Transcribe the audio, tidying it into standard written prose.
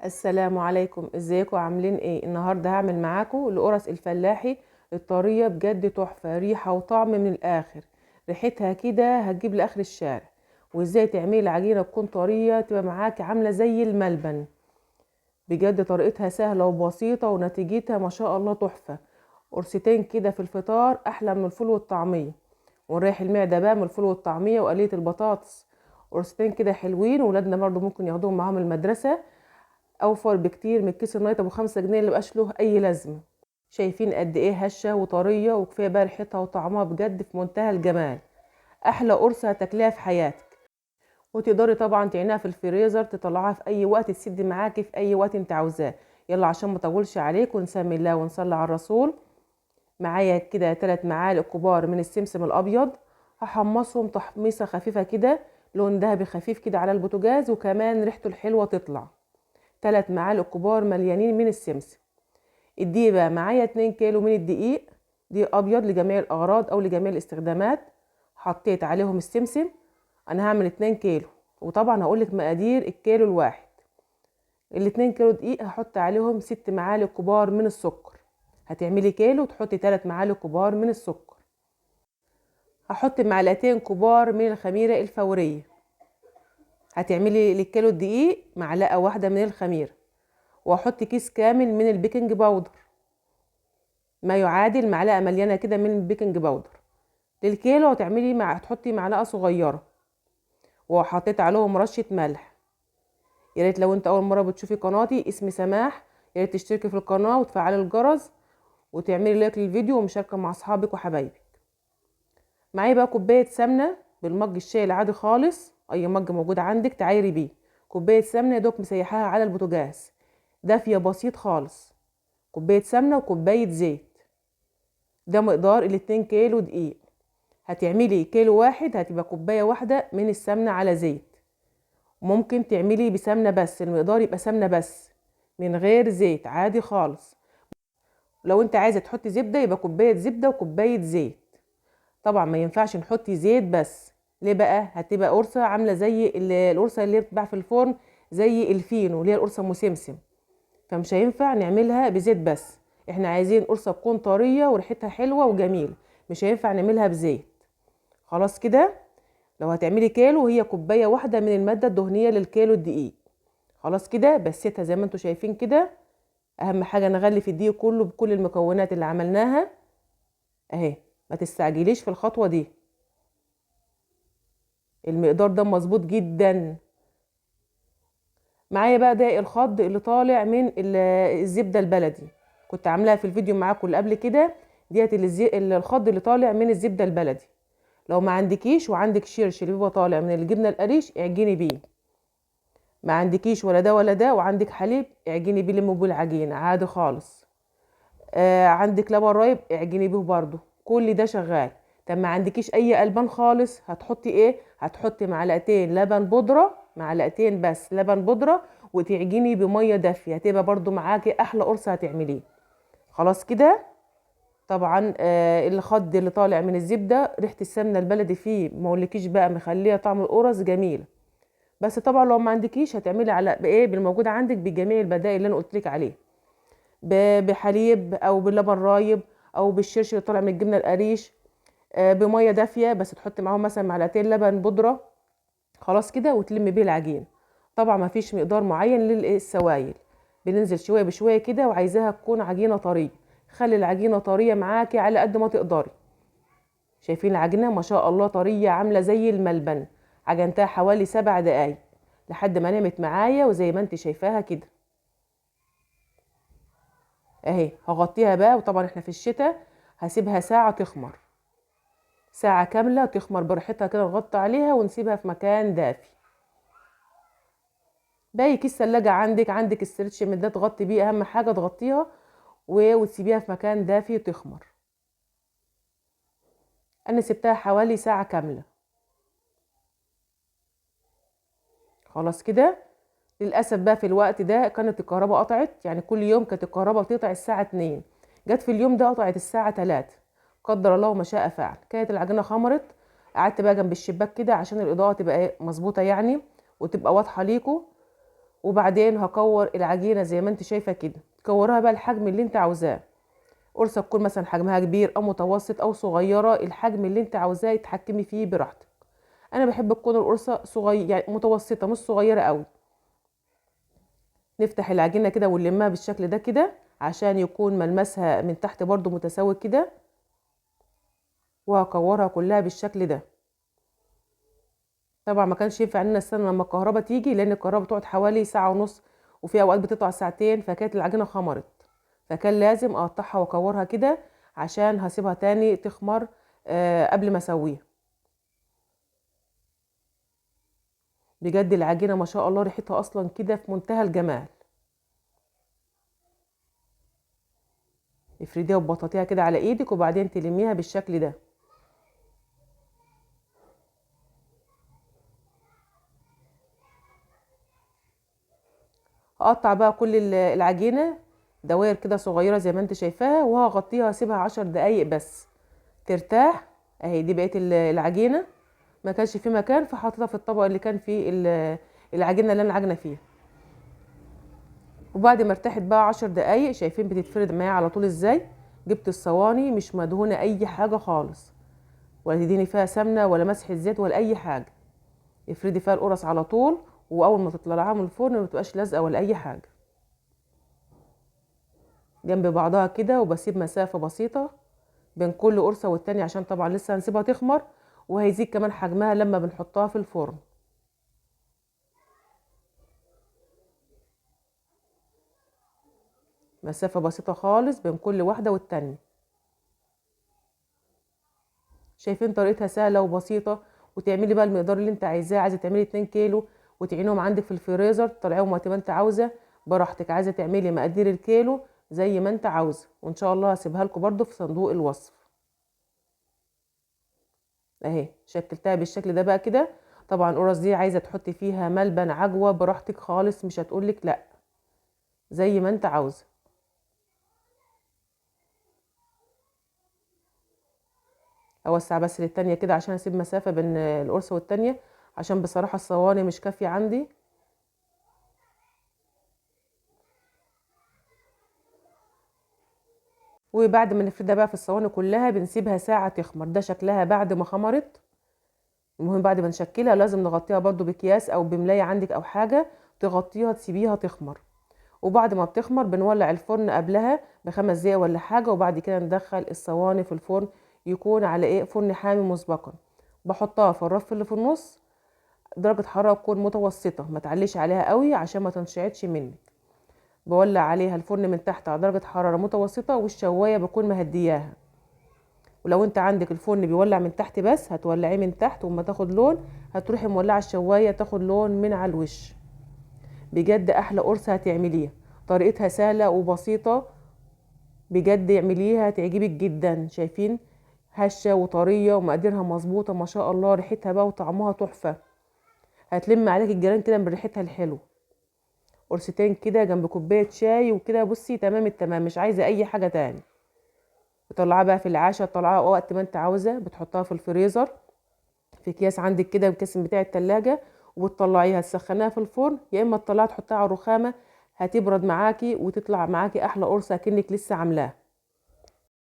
السلام عليكم، ازيكم عاملين ايه؟ النهارده هعمل معاكم القرص الفلاحي الطريه، بجد تحفة، ريحه وطعم من الاخر، ريحتها كده هتجيب لاخر الشارع. وازاي تعملي العجينة تكون طرية تبقى معاكي عامله زي الملبن، بجد طريقتها سهلة وبسيطة ونتيجتها ما شاء الله تحفة. قرصتين كده في الفطار احلى من الفول والطعميه، ونريح المعدة بقى من الفول والطعميه وقليه البطاطس. قرصتين كده حلوين، ولادنا برضو ممكن ياخدوهم معاهم المدرسة، اوفر بكتير من كيس النايت ابو 5 جنيه اللي مبقاش له اي لازمه. شايفين قد ايه هشه وطريه، وكفاية بقى ريحتها وطعمها بجد في منتهى الجمال. احلى قرصة هتاكليها في حياتك، وتقدري طبعا تعينيها في الفريزر، تطلعها في اي وقت، تسد معاكي في اي وقت انت عاوزاه. يلا عشان ما اطولش عليكم ونسمي الله ونصلي على الرسول. معايا كده 3 معالق كبار من السمسم الابيض، هحمصهم تحميصه خفيفة كده، لون ذهبي خفيف كده على البوتاجاز، وكمان ريحته الحلوة تطلع. 3 معالق كبار مليانين من السمسم. الدقيق بقى معايا 2 كيلو من الدقيق، دقيق ابيض لجميع الاغراض او لجميع الاستخدامات. حطيت عليهم السمسم، انا هعمل 2 كيلو، وطبعا هقولك مقادير الكيلو الواحد. الاتنين كيلو دقيق هحط عليهم 6 معالق كبار من السكر. هتعملي كيلو تحطي 3 معالق كبار من السكر. هحط معلقتين كبار من الخميرة الفورية. هتعملي للكيلو الدقيق معلقة واحدة من الخميرة. واحط كيس كامل من البيكنج باودر، ما يعادل معلقة مليانة كده من البيكنج باودر. للكيلو هتحطي معلقة صغيرة. وحطيت عليهم رشة ملح. يا ريت لو انت اول مرة بتشوفي قناتي، اسمي سماح، يا ريت تشتركي في القناة وتفعلي الجرس وتعملي لايك للفيديو ومشاركة مع اصحابك وحبايبك. معايا بقى كوباية سمنة بالمج الشاي العادي خالص، اي مج موجود عندك تعايري بيه. كوباية سمنة يا دوب مسيحاها على البوتاجاز، دافية بسيط خالص. كوباية سمنة وكوباية زيت، ده مقدار الاتنين كيلو دقيق. هتعملي كيلو واحد هتبقى كوباية واحدة من السمنة على زيت. ممكن تعملي بسمنة بس، المقدار يبقى سمنة بس من غير زيت عادي خالص. لو انت عايزة تحطي زبدة يبقى كوباية زبدة وكوباية زيت. طبعا ما ينفعش نحطي زيت بس، ليه بقى؟ هتبقى قرصة عاملة زي القرصة اللي بتتباع في الفرن، زي الفينو اللي هي القرصة ام سمسم، فمش هينفع نعملها بزيت بس. احنا عايزين قرصة تكون طرية وريحتها حلوة وجميلة، مش هينفع نعملها بزيت. خلاص كده لو هتعملي كيلو هي كوباية واحدة من المادة الدهنية للكيلو الدقيق. خلاص كده بسيتها زي ما انتوا شايفين كده. اهم حاجة نغلف الدقيق كله بكل المكونات اللي عملناها اهي، ما تستعجليش في الخطوة دي، المقدار ده مظبوط جدا. معايا بقى ده الخض اللي طالع من الزبدة البلدي، كنت عاملاها في الفيديو معاكم اللي قبل كده، ديت الخض اللي طالع من الزبدة البلدي. لو ما عندكيش وعندك شرش اللي بيبقى طالع من الجبنة القريش اعجني بيه، ما عندكيش ولا ده ولا ده وعندك حليب اعجني بيه، لمي بيه العجينة عادي خالص. عندك لبن رايب اعجني بيه برضو، كل ده شغال. طب ما عندكيش اي البان خالص هتحطي ايه؟ هتحطي معلقتين لبن بودره، معلقتين بس لبن بودره، وتعجني بميه دافيه، هتبقى برضو معاكي احلى قرصة هتعمليه. خلاص كده طبعا، الخض اللي طالع من الزبدة ريحه السمنة البلدي فيه ما اقولكيش بقى، مخليه طعم القرص جميل. بس طبعا لو ما عندكيش هتعملي على بايه؟ بالموجود عندك، بجميع البدائل اللي انا قلت لك عليه، بحليب او باللبن رايب او بالشرش اللي طالع من الجبنة القريش، بميه دافيه بس تحطي معاهم مثلا معلقتين لبن بودره. خلاص كده وتلمي بيه العجين. طبعا ما فيش مقدار معين للسوائل، بننزل شوية بشوية كده، وعايزاها تكون عجينه طرية. خلي العجينة طرية معاكي على قد ما تقدري. شايفين العجينة ما شاء الله طرية عامله زي الملبن. عجنتها حوالي 7 دقايق لحد ما نعمت معايا، وزي ما انت شايفاها كده اهي. هغطيها بقى، وطبعا احنا في الشتاء هسيبها ساعة تخمر، ساعة كاملة تخمر براحتها كده، نغطي عليها ونسيبها في مكان دافي. باقي كيس ثلاجه عندك، عندك الستريتش من ده تغطي بيه، اهم حاجة تغطيها وتسيبيها في مكان دافي تخمر. انا سبتها حوالي ساعة كاملة. خلاص كده للاسف بقى في الوقت ده كانت الكهرباء قطعت، يعني كل يوم كانت الكهرباء بتقطع الساعة 2، جت في اليوم ده قطعت الساعة 3، قدر الله ما شاء فعل. كانت العجينة خمرت، قعدت بقى جنب الشباك كده عشان الاضاءة تبقى مظبوطة وتبقى واضحة ليكو. وبعدين هكور العجينة زي ما انت شايفه كده. كورها بقى الحجم اللي انت عاوزاه، قرصة تكون مثلا حجمها كبير او متوسط او صغيرة، الحجم اللي انت عاوزاه يتحكمي فيه براحتك. انا بحب تكون القرصه صغيرة، يعني متوسطه مش صغيرة قوي. نفتح العجينة كده ونلمها بالشكل ده كده عشان يكون ملمسها من تحت برضو متساوي كده، وهكورها كلها بالشكل ده. طبعا ما كانش ينفع ان انا استنى لما الكهرباء تيجي، لان الكهرباء بتقعد حوالي ساعة ونص، وفي اوقات بتقطع ساعتين، فكانت العجينة خمرت، فكان لازم اقطعها واكورها كده عشان هسيبها تاني تخمر قبل ما اسويها. بجد العجينة ما شاء الله ريحتها اصلا كده في منتهى الجمال. افرديها وبططيها كده على ايدك، وبعدين تلميها بالشكل ده. هقطع بقى كل العجينة دوائر كده صغيرة زي ما انت شايفاها، وهغطيها واسيبها 10 دقايق بس ترتاح. اهي دي بقية العجينة، ما كانش في مكان فحطيتها في الطبق اللي كان فيه العجينة اللي انا عجنه فيها. وبعد ما ارتاحت بقى 10 دقايق، شايفين بتتفرد معايا على طول ازاي. جبت الصواني مش مدهونه اي حاجة خالص، ولا تديني فيها سمنه ولا مسح زيت ولا اي حاجة. افردي فيها القرص على طول، واول ما تطلعها من الفرن ما بتبقاش لازقه ولا اي حاجة، جنب بعضها كده. وبسيب مسافة بسيطة بين كل قرصة والتانية عشان طبعا لسه هنسيبها تخمر، وهيزيد كمان حجمها لما بنحطها في الفرن. مسافة بسيطة خالص بين كل واحدة والتانية. شايفين طريقتها سهلة وبسيطة، وتعملي بقى المقدار اللي انت عايزاه. عايزه تعملي 2 كيلو وتعينهم عندك في الفريزر، تطلعيهم وقت ما انت عاوزه براحتك. عايزه تعملي مقادير الكيلو زي ما انت عاوزه، وان شاء الله هسيبها لكم برده في صندوق الوصف. اهي شكلتها بالشكل ده بقى كده. طبعا القرص دي عايزه تحطي فيها ملبن عجوه براحتك خالص، مش هتقولك لا، زي ما انت عاوزه. اوسع بس للتانية كده عشان اسيب مسافة بين القرصه والتانية، عشان بصراحة الصواني مش كافيه عندي. وبعد ما نفردها بقى في الصواني كلها بنسيبها ساعة تخمر. ده شكلها بعد ما خمرت. المهم بعد ما نشكلها لازم نغطيها برضو باكياس او بملايه عندك او حاجة تغطيها، تسيبيها تخمر. وبعد ما بتخمر بنولع الفرن قبلها ب5 دقايق ولا حاجة، وبعد كده ندخل الصواني في الفرن، يكون على ايه، فرن حامي مسبقا. بحطها في الرف اللي في النص، درجه حرارة تكون متوسطه، ما تعليش عليها قوي عشان ما تنشعتش منك. بولع عليها الفرن من تحت على درجه حرارة متوسطه، والشوايه بكون مهدياها. ولو انت عندك الفرن بيولع من تحت بس هتولعيه من تحت، وما تاخد لون هتروحي مولعه الشوايه تاخد لون من على الوش. بجد احلى قرصة هتعمليها، طريقتها سهلة وبسيطة، بجد اعمليها هتعجبك جدا. شايفين هشه وطريه ومقاديرها مظبوطة ما شاء الله، ريحتها بقى وطعمها تحفة، هتلم عليك الجيران كده من ريحتها الحلو. قرصتين كده جنب كوباية شاي وكده، بصي تمام التمام، مش عايزه اي حاجة تاني. بتطلعها بقى في العشاء، تطلعها وقت ما انت عاوزه، بتحطها في الفريزر في اكياس عندك كده، الكيس بتاع التلاجة، وبتطلعيها تسخنيها في الفرن، يا اما تطلعيها تحطها على الرخامه، هتبرد معاكي وتطلع معاكي احلى قرصة كأنك لسه عاملاها.